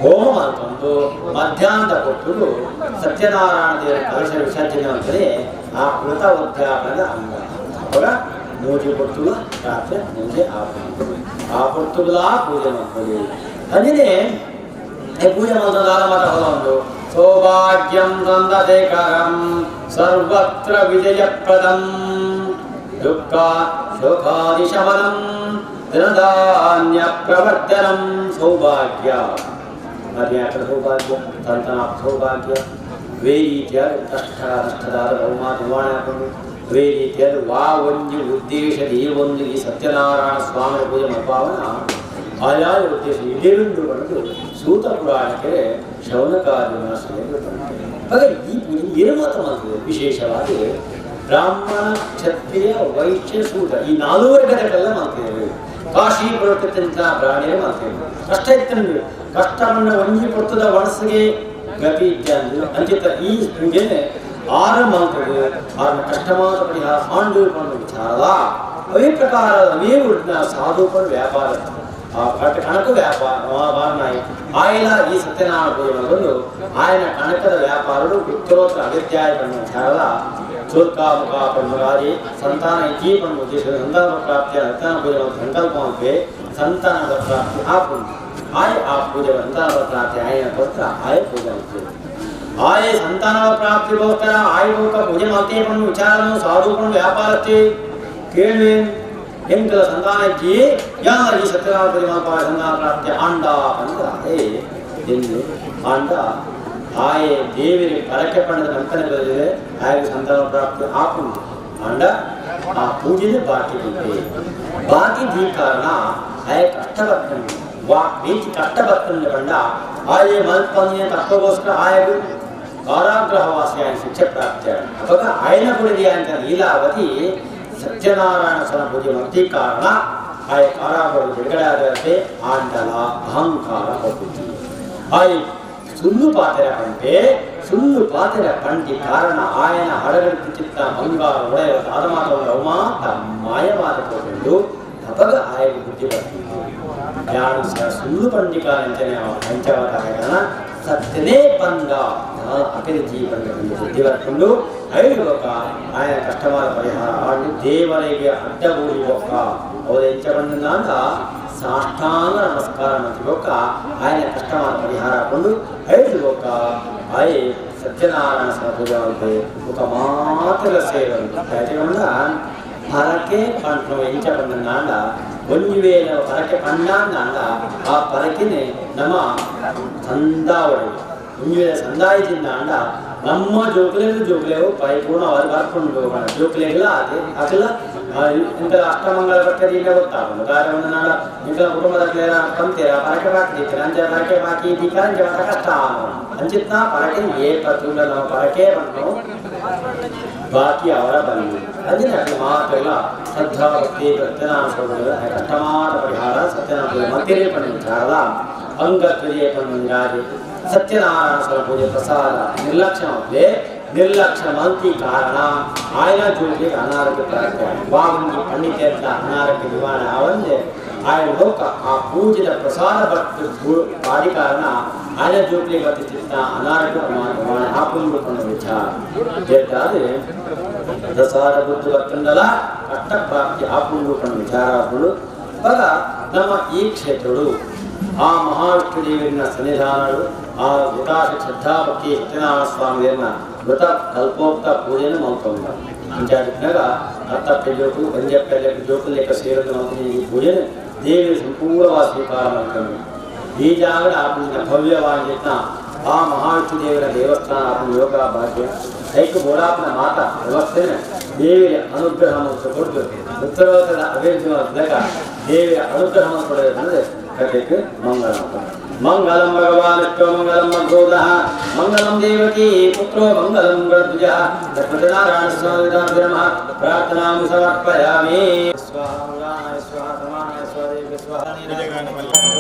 ಹೋಮ ಮಲ್ತೊಂದು ಮಧ್ಯಾಹ್ನದ ಕೊಟ್ಟುದು ಸತ್ಯನಾರಾಯಣ ದೇವರ ಕಲಶ ವಿಸರ್ಜನೆ ಅಂತಲೇ ಆ ಕೃತ ಉದ್ಯಾಪನದ ಅಂಗ ಅವಾಗ ಮೂಜಿ ಕೊಡ್ತುಲ ರಾತ್ರಿ ಮುಂಜೆ ಆ ಆ ಪೊರ್ತುಗಳ ಪೂಜೆ ಮಾಡ್ತೀವಿ ಅದೇ ಪೂಜೆ ಮಾಡ್ತದ ಮಾತ್ರ ಹೊಲ ಒಂದು ಸೌಭಾಗ್ಯಂ ಸಂದಶೇಖರಂ ಸರ್ವತ್ರ ವಿಜಯಪ್ರದಂ ದುಃಖ ಶೋಕಾದಿಶಮನಂ ಧನಧಾನ್ಯ ಪ್ರವರ್ತನಂ ಸೌಭಾಗ್ಯ ಮರ್ಯಾದ ಸೌಭಾಗ್ಯ ಸಂತಾನ ಸೌಭಾಗ್ಯ ವೇ ರೀತಿಯಾದ ಕಷ್ಟ ನಷ್ಟದಾದ ಬಹುಮಾನ ನಿರ್ವಹಣೆ ಹಾಕೊಂಡು ವೇ ರೀತಿಯಾದ ವಾ ಒಂದು ಉದ್ದೇಶದ ಈ ಒಂದು ಈ ಸತ್ಯನಾರಾಯಣ ಸ್ವಾಮಿಯ ಪೂಜೆ ಮಲ್ಪಾವನ ಆಯಾಯ ಉದ್ದೇಶ ಈಡೇರುಂಡು ಬಂದು ಸೂತ ಪುರಾಣಕ್ಕೆ ಶೌನಕಾದಿ ಮನಸ್ಸಿಗೆ ಬಂತು. ಹಾಗಾಗಿ ಈ ಪೂಜೆ ಏನು ಮಾತ್ರ ಮಾಡ್ತದೆ ವಿಶೇಷವಾಗಿ ಬ್ರಾಹ್ಮಣ ಕ್ಷತ್ರಿಯ ವೈಶ್ಯ ಸೂತ ಈ ನಾಲ್ಕು ವರ್ಗದಕ್ಕೆಲ್ಲ ಮಾಡ್ತೇವೆ. ಕಾಶಿ ಬರತಕ್ಕಂಥ ಪ್ರಾಣಿಯೇ ಮಾಡ್ತೇವೆ. ಕಷ್ಟ ಇತ್ತು ಕಷ್ಟವನ್ನು ಒಂಜಿ ಕೊಡ್ತದ ಮನಸ್ಸಿಗೆ ಗತಿ ಇತ್ಯಾಂದು ಅಂಚಿತ ಈ ಪೂಜೆನೆ ಆರು ಮಾಡ್ತದೆ. ಆರನ್ನ ಕಷ್ಟ ಮಾತ್ರ ಪರಿಹಾರ ಆಂಡು ವಿಚಾರದ ಅವೇ ಪ್ರಕಾರ ಅವೇ ಸಾಧುಪರ ವ್ಯಾಪಾರ ಆ ಕಣಕ ವ್ಯಾಪಾರ ವಾರನಾಯಿ ಆಯನ ಈ ಸತ್ಯನಾರಾಯಣ ಪೂಜೆ ಬಂದು ಆಯನ ಕಣಕದ ವ್ಯಾಪಾರಗಳು ಉತ್ತರೋತ್ತರ ಅಗತ್ಯ ಪಣ್ಣು ವಿಚಾರದ ಚೋರ್ಕಾಮುಖ ಪಣ್ಣುಗಾರಿ ಸಂತಾನ ಇತಿ ಪಣ್ಣು ಉದ್ದೇಶ ಸಂತಾನ ಪ್ರಾಪ್ತಿಯ ಸಂತಾನ ಪೂಜೆ ಸಂಕಲ್ಪ ಮಾಡ್ತೇವೆ. ಸಂತಾನದ ಪ್ರಾಪ್ತಿ ಆ ಪುಣ್ಯ ಆಯ ಆ ಪೂಜೆ ಸಂತಾನದ ಪ್ರಾಪ್ತಿ ಆಯನ ಪತ್ರ ಆಯ ಪೂಜೆ ಮಾಡ್ತೇವೆ. ಆಯೆ ಸಂತಾನ ಪ್ರಾಪ್ತಿಗೋಸ್ಕರ ಆಯುಗೋಕ ಪೂಜೆ ಮಾಡ್ತೇವೆ ಪಣ್ಣು ವಿಚಾರನು ಸಾಧು ಪಣ್ಣು ವ್ಯಾಪಾರಕ್ಕೆ ಕೇಳಿ ಎಂಕಲ ಸಂತಾನಕ್ಕೆ ಯಾರ ಈ ಸತ್ಯನಾರಾಯಣ ಪೂಜೆ ಮಾಡ್ತಾರೆ ಸಂತಾನ ಪ್ರಾಪ್ತಿ ಆಂಡ ಅಂತ ಎಂದು ಆಂಡ ಆಯೆ ದೇವರಿಗೆ ಪರಕೆ ಪಣ್ಣದ ನಂತನ ಬರೆದಿದೆ ಆಯೆ ಸಂತಾನ ಪ್ರಾಪ್ತಿ ಆಪುಂಡು ಆಂಡ ಆ ಪೂಜೆನೇ ಬಾಕಿ ಬಿದ್ದೆ ಬಾಕಿ ದೀ ಕಾರಣ ಆಯೆ ಕಷ್ಟ ಬರ್ತಂಡು ವಾ ರೀತಿ ಕಷ್ಟ ಬರ್ತಂಡು ಕಂಡ ಆಯೆ ಮಲ್ಪನಿಯ ತಪ್ಪಗೋಸ್ಕರ ಆಯೆಗು ಕಾರಾಗೃಹವಾಸಿ ಆಯನ ಶಿಕ್ಷೆ ಪ್ರಾಪ್ತಿ ಅವಾಗ ಆಯನ ಕುಡಿದಿ ಅಂತ ಲೀಲಾವತಿ ಸತ್ಯನಾರಾಯಣ ಸ್ವಾಮಿ ಪೂಜೆ ಮಾಡ್ತಿ ಕಾರಣ ಆಯ ಕಾರಾಗೃಹ ಬಿಡುಗಡೆ ಆದಂತೆ ಆಂಡಲ ಅಹಂಕಾರ ಹೋಗುತ್ತಿ ಆಯ್ ಸುಳ್ಳು ಪಾತ್ರೆ ಪಂಟೆ ಸುಳ್ಳು ಪಾತ್ರೆ ಪಂಟಿ ಕಾರಣ ಆಯನ ಹಡಗಡಿತ ಚಿತ್ತ ಬಂಗಾರ ಒಡೆಯ ಆದಮಾತ ಅವಮಾತ ಮಾಯವಾದ ಹೋಗಿದ್ದು ಅವಾಗ ಆಯನ ಬುದ್ಧಿ ಬರ್ತಿತ್ತು. ಯಾರು ಸಹ ಸುಳ್ಳು ಪಂಡಿಕಾರ ಅಂತಾನೆ ಪಂಚವಾದ ಕಾರಣ ಸತ್ಯನೇ ಬಂದ ಅತಿರಿ ಜೀವನ ಬುದ್ಧಿ ಬರ್ಕೊಂಡು ಐದು ಆಯನ ಕಷ್ಟವಾದ ಪರಿಹಾರ ಮಾಡಿ ದೇವರಿಗೆ ಅಡ್ಡಗೂಡಿ ಹೋಗ ಅವರ ಎಂಚ ಬಂದ ಅಂತ ಸಾಷ್ಟಾಂಗ ನಮಸ್ಕಾರ ಮಾಡ್ತಿಬೋಕ ಆಯನ ಕಷ್ಟವಾದ ಪರಿಹಾರ ಹಾಕೊಂಡು ಐದು ಹೋಗ ಆಯೆ ಸತ್ಯನಾರಾಯಣ ಸ್ವಾಮಿ ಪೂಜೆ ಮಾಡ್ತೇವೆ. ఒక ಮಾತ್ರ ಸೇವೆ ಪರಕೆ ಪಂಡ ಎಂಚ ಬಂದ ಒಂಜಿ ವೇಳೆ ಪರಕೆ ಪಂಡ ಆ ಪರಕೆನೆ ನಮ್ಮ ಸಂದಾವಳಿ ಒಂಜಿ ಸಂದಾಯ ತಿಂದಾಂಡ ನಮ್ಮ ಜೋಕುಲೆಗ್ ಜೋಕುಲೆವು ಪರಿಪೂರ್ಣವಾದ ಬರ್ಕೊಂಡು ಜೋಕುಲೆಗ್ಲ ಅದೇ ಅಕಲ ಇಂಥ ಅಷ್ಟಮಂಗಳ ಬರ್ತದೆ ಗೊತ್ತಾಗುದು ಕಾರ್ಯವನ್ನು ನಾಡ ಇಂಥ ಕುಟುಂಬದ ಕಂತೀರ ಪರಕೆ ಬಾಕಿ ಅಂಚೆ ಪರಕೆ ಬಾಕಿ ದೀಕ ಅಂಚೆ ಮಾತ್ರ ಕಷ್ಟ ಅಂಚಿತ್ನ ಪರಕೆ ಏ ಪ್ರತಿಯೊಂದು ನಾವು ಪರಕೆ ಬಂದು ಬಾಕಿ ಅವರ ಬಂದು ಅದನ್ನ ಮಾತ್ರ ಶ್ರದ್ಧಾ ಭಕ್ತಿ ಸತ್ಯನಾಮ ಕಷ್ಟಮಾದ ಪರಿಹಾರ ಸತ್ಯನಾಮ ಮಂದಿರೇ ಪಂಡ ವಿಚಾರದ ಅಂಗತ್ವಜೇ ಪಂಡ ಸತ್ಯನಾರಾಯಣ ಸ್ವಾಮಿ ಪೂಜೆ ಪ್ರಸಾದ ನಿರ್ಲಕ್ಷ್ಯ ನಿರ್ಲಕ್ಷ್ಯ ಮಂತಿ ಕಾರಣ ಆಯನ ಜೋಡಿಗೆ ಅನಾರೋಗ್ಯ ಪ್ರಾಪ್ತಿ ಬಾಗುಂಡಿ ಪಂಡಿತ ಅನಾರೋಗ್ಯ ನಿವಾರಣೆ ಆವಂದೆ ಆಯನ ಲೋಕ ಆ ಪೂಜೆಯ ಪ್ರಸಾದ ಭಕ್ತಿ ಬಾಡಿ ಕಾರಣ ಆಯನ ಜೋಡಿಗೆ ಬರ್ತಿದ್ದ ಅನಾರೋಗ್ಯ ನಿವಾರಣೆ ಆಪುಂಡು ವಿಚಾರ ಆದರೆ ಪ್ರಸಾದ ಬುದ್ಧಿ ಬರ್ತಂದಲ್ಲ ಕಷ್ಟ ಪ್ರಾಪ್ತಿ ಆಪುಂಡು ವಿಚಾರಗಳು ಬರ ನಮ್ಮ ಈ ಕ್ಷೇತ್ರಗಳು ಆ ಮಹಾವಿಷ್ಣು ದೇವರಿನ ಸನ್ನಿಧಾನಗಳು ಆ ವೃತಾಶ ಶ್ರದ್ಧಾಭಕ್ತಿ ಸತ್ಯನಾರಾಯಣ ಸ್ವಾಮಿಯನ್ನ ವೃತ ಕಲ್ಪೋಕ್ತ ಪೂಜೆಯನ್ನು ಮಾಡ್ಕೊಂಡ ಅಂಚಾಡಿದ್ನಾಗ ಅತ್ತ ಪೆಜೋಕು ಒಂಜ ಪೆಜ ಜೋಕು ಲೆಕ್ಕ ಸೇರಲು ಮಾಡ್ತೀನಿ ಈ ಪೂಜೆನ ದೇವಿಯ ಸಂಪೂರ್ಣವಾದ ಸ್ವೀಕಾರ ಮಾಡ್ಕೊಂಡು ಈ ಜಾಗದ ಆಪುನ ಭವ್ಯವಾಗಿದ್ದ ಆ ಮಹಾವಿಷ್ಣು ದೇವರ ದೇವಸ್ಥಾನ ಆಪನ ಯೋಗ ಭಾಗ್ಯ ಐಕು ಬೋಡಾಪನ ಮಾತಾ ವ್ಯವಸ್ಥೆನ ದೇವಿಯ ಅನುಗ್ರಹವನ್ನು ಕೊಟ್ಟು ಉತ್ತರೋತ್ತರ ಅಭಿವೃದ್ಧಿ ಮಾಡಿದಾಗ ದೇವಿಯ ಅನುಗ್ರಹವನ್ನು ಕೊಡೋದಂದ್ರೆ ಕಥೆಗೆ ಮಂಗಳ. ಮಂಗಲಂ ಭಗವಾನ್ ವಿಷ್ಣು ಮಂಗಲಂ ಮಗ್ರೋದಃ ಮಂಗಲಂ ದೇವಕೀ ಪುತ್ರೋ ಮಂಗಲಂ ಗಣಧ್ವಜಃ ಲಕ್ಷ್ಮೀನಾರಾಯಣ ಸ್ವಾಮಿ ನಮಃ. ಪ್ರಾರ್ಥನಾಂ ಸಮರ್ಪಯಾಮಿ. ಸ್ವಾಹ ಉದಾನಾಯ ಸ್ವಾಹ ಸಮಾನಾಯ ಸ್ವಾಹ ದೇವಿ ಸ್ವಾಹ.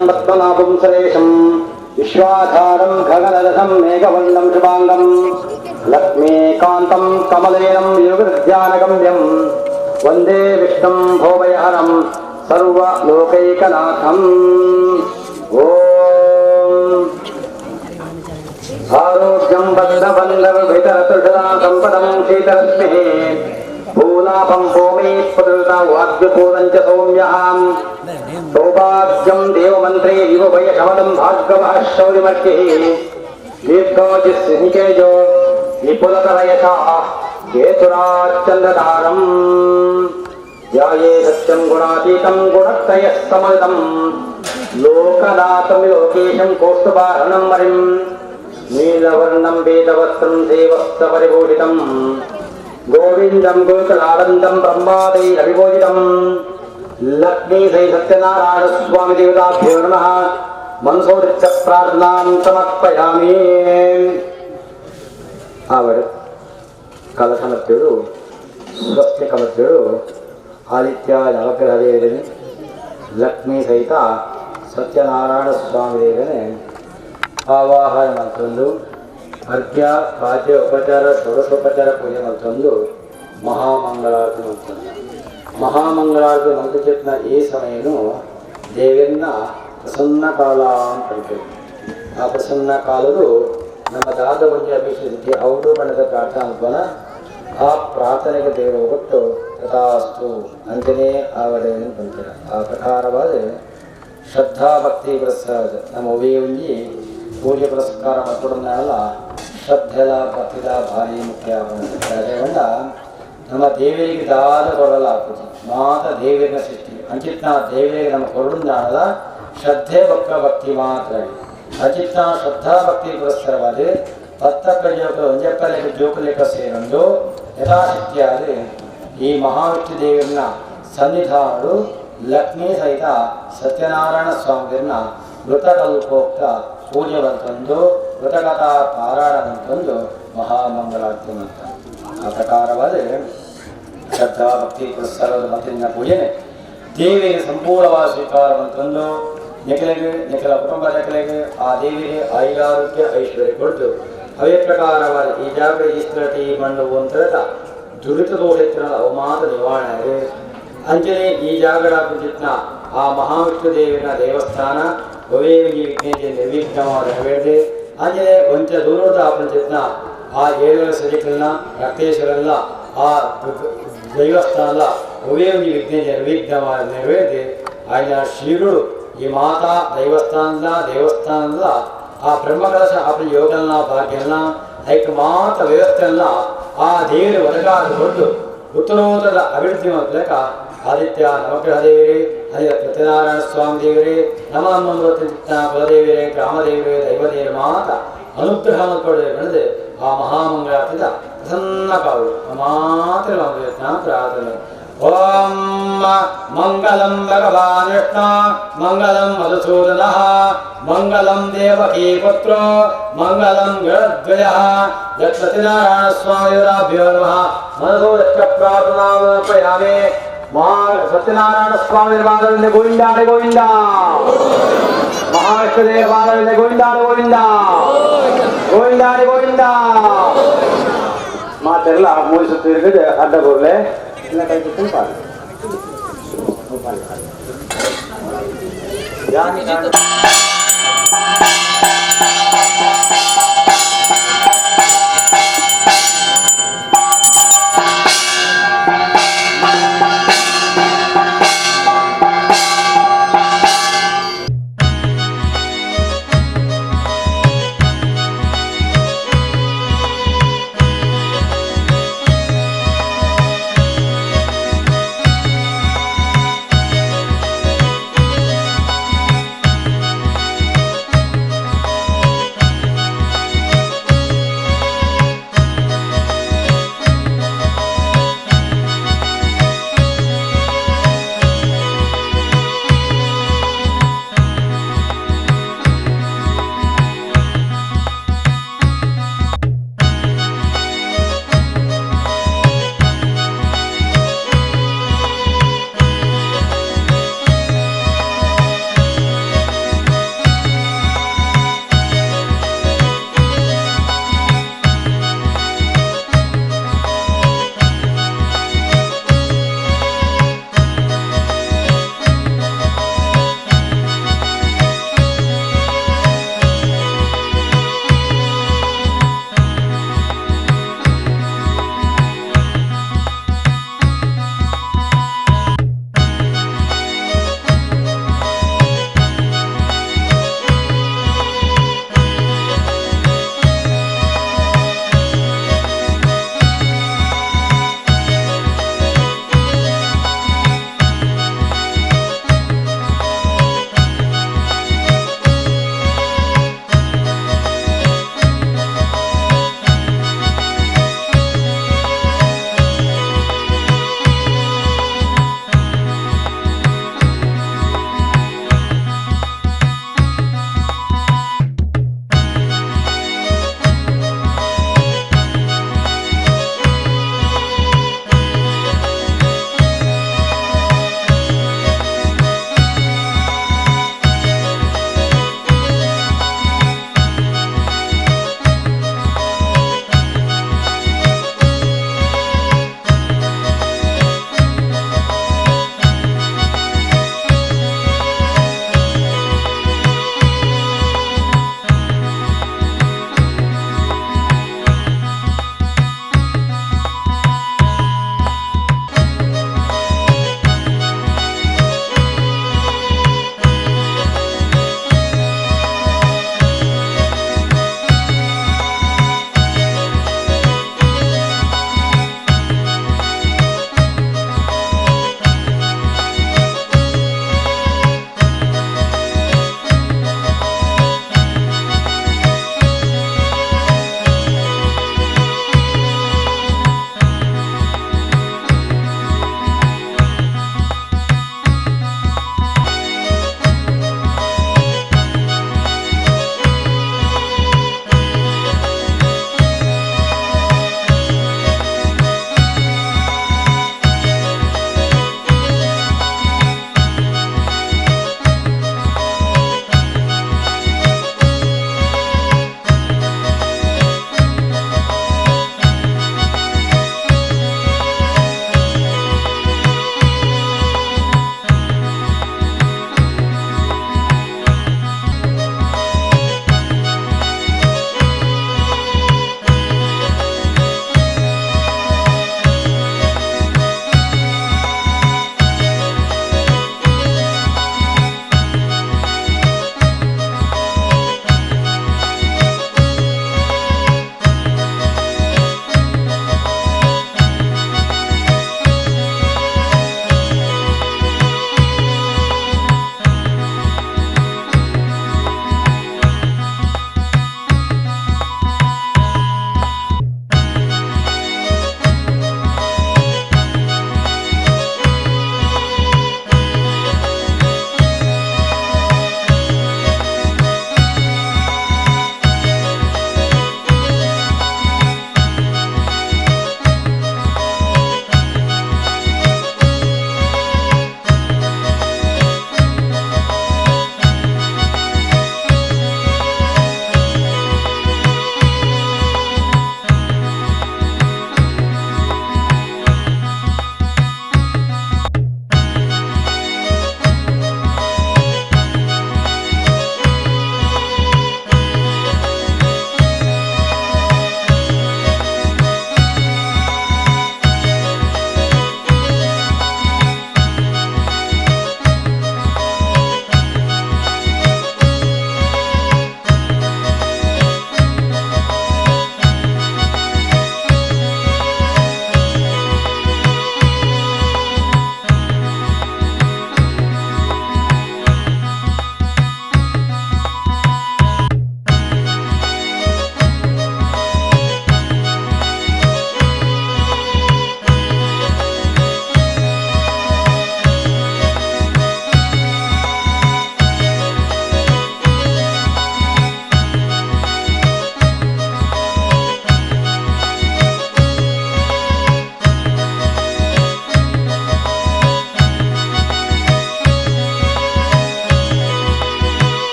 पद्मनाभं सरेशं विश्वाधारं गगनरथं मेघवर्णं शुभाङ्गं लक्ष्मीकान्तं कमलेनं योगध्यानगम्यं वन्दे विष्णुं भोवयहरं सर्वलोकैकनाथम्। ॐ आरोग्यं बद्धबन्धर्भितरतृषदा सम्पदं शीतलक्ष्मीः ಭೂಲಾಭಂ ಭೂಮಿ ಪ್ರದೃತ ವಾಗ್ಯಪೂರ್ಣಂಚ ಸೌಮ್ಯಃ ಸೌಭಾಗ್ಯಂ ದೇವಮಂತ್ರೇ ಯುವಭಯಶಮನಂ ಭಾರ್ಗವಃ ಶೌರಿಮರ್ಕಿಃ ದೀರ್ಘೋಜಿಸ್ಸಿಂಕೇಜೋ ವಿಪುಲತರಯಶಃ ಕೇತುರಾಚಂದ್ರಧಾರಂ ಧ್ಯಾಯೇ ಸತ್ಯಂ ಗುಣಾತೀತಂ ಗುಣತ್ರಯಃ ಸಮೃತಂ ಲೋಕನಾಥಂ ಲೋಕೇಶಂ ಕೌಸ್ತುಭಾರಣಂ ಮರಿಂ ನೀಲವರ್ಣಂ ವೇದವಸ್ತ್ರಂ ದೇವಸ್ತ್ರಪರಿಭೂಷಿತಂ ಗೋವಿಂದಂ ಗೋಕುಲಾನಂದಂ ಬ್ರಹ್ಮಾದೈರವಿಭೂಷಿತಂ ಲಕ್ಷ್ಮೀ ಶ್ರೀ ಸತ್ಯನಾರಾಯಣ ಸ್ವಾಮಿ ದೇವತಾಭ್ಯೋ ನಮಃ. ಮನಸೋದಿತ್ತ ಪ್ರಾರ್ಥನಾಂ ಸಮರ್ಪಯಾಮಿ. ಆವಡು ಕಲಶಮತ್ತೇಳು ಸ್ವಸ್ತಿಕ ಮತ್ತೇಳು ಆದಿತ್ಯ ನವಗ್ರಹ ದೇವರನೆ ಲಕ್ಷ್ಮೀ ಸಹಿತ ಸತ್ಯನಾರಾಯಣ ಸ್ವಾಮಿ ದೇವರನೆ ಆವಾಹನ ಮತ್ತೊಂದು ಅರ್ಘ್ಯ ಪಾದ್ಯ ಉಪಚಾರ ಷೋಡಶೋಪಚಾರ ಪೂಜೆ ಮತ್ತೊಂದು ಮಹಾಮಂಗಳಾರತಿ ಮತ್ತೊಂದು ಮಹಾಮಂಗಳಾರತಿ ಮಂತ್ರಚೇತನ ಈ ಸಮಯನು ದೇವರನ್ನ ಪ್ರಸನ್ನ ಕಾಲ ಅಂತ ಕರಿತೀವಿ. ಆ ಪ್ರಸನ್ನ ಕಾಲದು ನಮ್ಮ ದಾದ ಒಂಜಿ ಅಭಿಷೇಕಕ್ಕೆ ಅವರು ಬಣ್ಣದ ಪ್ರಾರ್ಥನಾ ಅನ್ಕೋನ ಆ ಪ್ರಾರ್ಥನೆಗೆ ದೇವರು ಕೊಟ್ಟು ತಥಾಸ್ತು ಅಂತೆಯೇ ಆವಡೆ ಬಂತೀರ. ಆ ಪ್ರಕಾರವಾದ ಶ್ರದ್ಧಾ ಭಕ್ತಿ ಪುರಸ್ಕಾರ ನಮ್ಮ ಒವೇ ಒಂಜಿ ಪೂಜೆ ಪುರಸ್ಕಾರ ಮಕ್ಕಳನ್ನೆಲ್ಲ ಶ್ರದ್ಧೆಲ ಭಕ್ತಿದ ಭಾರಿ ಮುಖ್ಯ. ಅದೇವಂಡ ನಮ್ಮ ದೇವರಿಗೆ ದಾದ ಕೊಡಲ್ಲ ಆಗ್ತದೆ ಮಾತ್ರ ದೇವರಿನ ಸೃಷ್ಟಿ ಅಂಚಿತ್ನ ದೇವರಿಗೆ ನಮ್ಮ ಕೊರಡುಂದಾಣದ ಶ್ರದ್ಧೆ ಭಕ್ತ ಭಕ್ತಿ ಮಾತ್ರ. ಅಚಿತ್ನ ಶ್ರದ್ಧಾ ಭಕ್ತಿ ಪುರಸ್ಕಾರವಾದ ಪತ್ತಕ್ಕ ಜೋಕ ಒಂಜಪ್ಪಲೆಕ್ಕ ಜೋಕುಲೆಕ್ಕ ಸೇರೊಂದು ಯಥಾಶಕ್ತಿಯಾದ ಈ ಮಹಾವಿಷ್ಣು ದೇವರನ್ನ ಸನ್ನಿಧಾನರು ಲಕ್ಷ್ಮೀ ಸಹಿತ ಸತ್ಯನಾರಾಯಣ ಸ್ವಾಮಿಯರನ್ನ ಮೃತಕಲ್ಪೋಕ್ತ ಪೂಜೆ ಬಂತಂದು ವ್ರತಕಥಾ ಪಾರಾಯಣ ಬಂತಂದು ಮಹಾಮಂಗಳಾರತಿ ಅಂತ. ಆ ಪ್ರಕಾರವಾದ ಶ್ರದ್ಧಾ ಭಕ್ತಿ ಪುರಸ್ಕಾರದ ಮಂತ್ರಿನ ಪೂಜೆನೆ ದೇವಿಗೆ ಸಂಪೂರ್ಣವಾದ ಸ್ವೀಕಾರ ಬಂತಂದು ನೆಕಲೆಗೆ ನೆಕಲ ಕುಟುಂಬ ನೆಕಲೆಗೆ ಆ ದೇವಿಗೆ ಆಯುರಾರೋಗ್ಯ ಐಶ್ವರ್ಯ ಕೊಡ್ತು. ಅವೇ ಪ್ರಕಾರವಾದ ಈ ಜಾಗ ಈಶ್ವರತಿ ಮಣ್ಣು ಅಂತ ದುರಿತ ದೋಷ ಅವಮಾನ ನಿವಾರಣೆ ಅಂಚನೆ ಈ ಜಾಗಡ ಪೂಜಿತ್ನ ಆ ಮಹಾವಿಷ್ಣು ದೇವಿನ ದೇವಸ್ಥಾನ ಒವೇವಿಗೆ ವಿಘ್ನೇಶ ನಿರ್ವಿಘ್ನವಾದ ನೆರವೇರಿದೆ. ಅಂಜನೆ ಕೊಂಚ ದೂರದ ಪಂಚಿತ್ನ ಆ ಏಳು ಸಜಿಕಲ್ನ ರಕ್ತೇಶ್ವರಲ್ಲ ಆ ದೈವಸ್ಥಾನದ ಒವೇವಿಗೆ ವಿಘ್ನೇಶ ನಿರ್ವಿಘ್ನವಾದ ನೆರವೇರಿದೆ. ఆయన ಶ್ರೀಗಳು ಈ ಮಾತಾ ದೈವಸ್ಥಾನದ ದೇವಸ್ಥಾನದ ಆ ಬ್ರಹ್ಮಕಲಶ ಆಪನ ಯೋಗಲ್ನ ಭಾಗ್ಯಲ್ನ ಐಕ್ ಮಾತ ವ್ಯವಸ್ಥೆಲ್ಲ ಆ ದೇವರ ಒದಗಾದ ಕೊಟ್ಟು ಉತ್ತರೋತ್ತರ ಅಭಿವೃದ್ಧಿ ಮೂಲಕ ಆದಿತ್ಯ ನವಗ್ರಹ ದೇವರೇ, ಅದೇ ಸತ್ಯನಾರಾಯಣ ಸ್ವಾಮಿ ದೇವರೇ, ನಮ್ಮ ಕುಲದೇವರೇ, ಗ್ರಾಮದೇವರೇ, ದೈವದೇವರ ಮಾತ ಅನುಗ್ರಹ ಕೊಡದೆ ಆ ಮಹಾಮಂಗಳಾರತಿದ ಪ್ರಸನ್ನ ಕಾವು ಮಾತ್ರ ಪ್ರಾರ್ಥನೆ. ಓಂ ಮಂಗಲಂ ಭಗವಾನ್ ವಿಷ್ಣು ಮಂಗಲಂ ಮಧುಸೂದನಃ ಮಂಗಲಂ ದೇವಕೀ ಪುತ್ರೋ ಮಂಗಲಂ ಗಣದ್ವಯಃ. ಸತ್ಯನಾರಾಯಣ ಸ್ವಾಮಿಯವರಾಭ್ಯೋ ನಮಃ. ಮನಸೋ ಯತ್ರ ಪ್ರಾರ್ಥನಾ ಸಮರ್ಪಯಾಮಿ. ಮಹಾ ಸತ್ಯನಾರಾಯಣ ಸ್ವಾಮಿ ಪಾದದಿಂದ ಗೋವಿಂದಾರೆ ಗೋವಿಂದ, ಮಹಾವಿಷ್ಣುದೇವ ಪಾದದಿಂದ ಗೋವಿಂದಾರೆ ಗೋವಿಂದ, ಗೋವಿಂದಾರೆ ಗೋವಿಂದ. ಮಾತೆಲ್ಲ ಮೂಡಿಸುತ್ತಿರುವುದು ಅಡ್ಡ ಬೋರ್ಲೆ ಇಲ್ಲ ಕೈ ಬಿಟ್ಟು ಪಾಡಿ.